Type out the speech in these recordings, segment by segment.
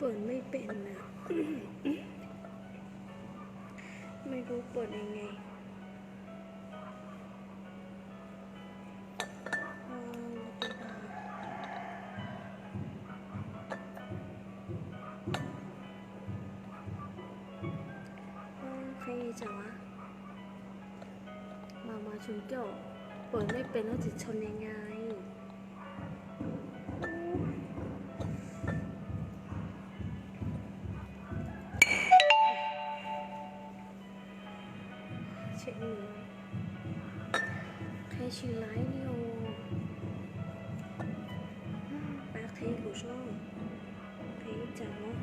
เปิดไม่เป็นนะ ไม่รู้เปิดยังไง Ơ, qhia li cas wá? Mas mas chum kiaum, เปิดไม่เป็น nó chỉ chọnยังไง. Qhia tsis laib li os. Pab qhia kuv seb qhia li cas os.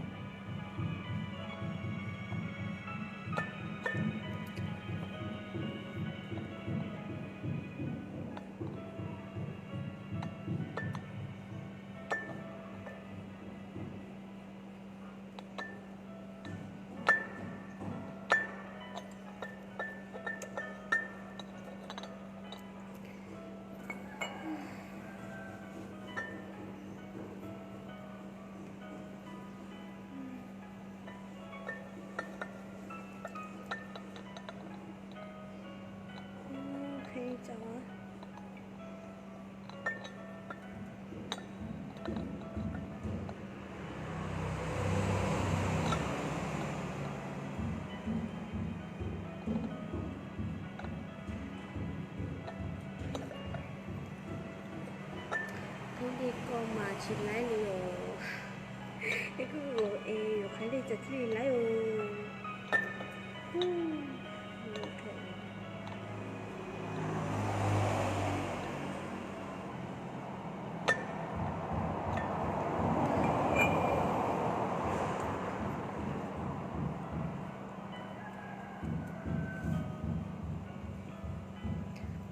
Qhia li cas? Qhia li ko mas tsis laib li os. Es kuv es yuav qhia li cas thiaj li laib os.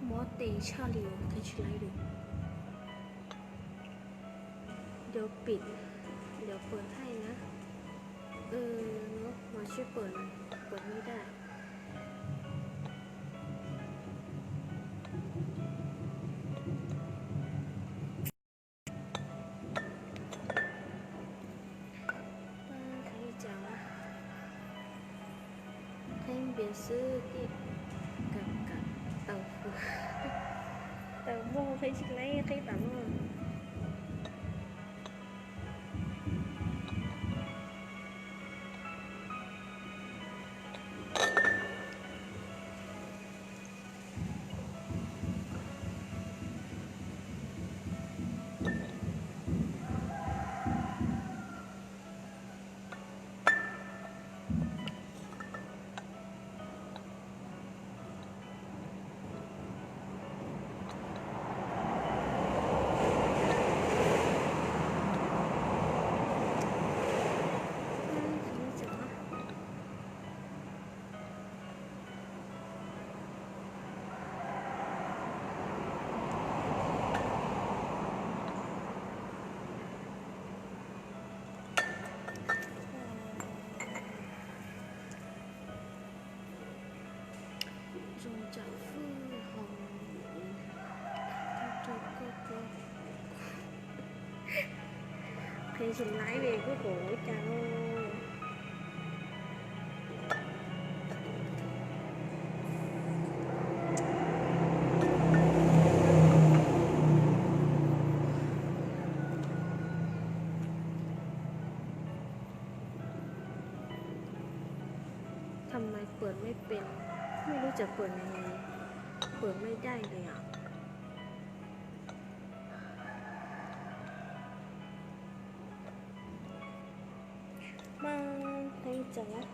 Mob tes tshaj li, qhia tsis laib li. Nco pim, nco pawm thaij na. Ơ, no mas sib pawm na, pawm li daj. Qhia li cas? Qhia npias xwb tij, kam kam tau fwm. Tau npog qhia tsis laib qhia tam no. Zoo tsam fwj hos, qhia tsis laib li, kuv ua cas.ทำไมเปิดไม่เป็น ไม่รู้จะเปิดยังไง เปิดไม่ได้เลยอ่ะ Mas qhia li cas?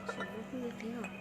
Tsis muaj phooj ywg qhia os.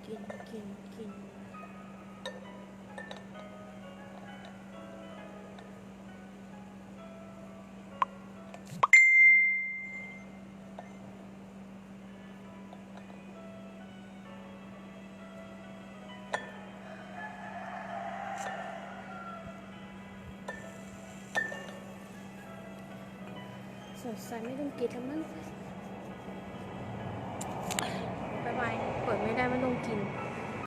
กินกินกิน สงสัยไม่ต้องกินแล้วมั้ง บ๊ายบาย เปิดไม่ได้ ไม่ต้องกิน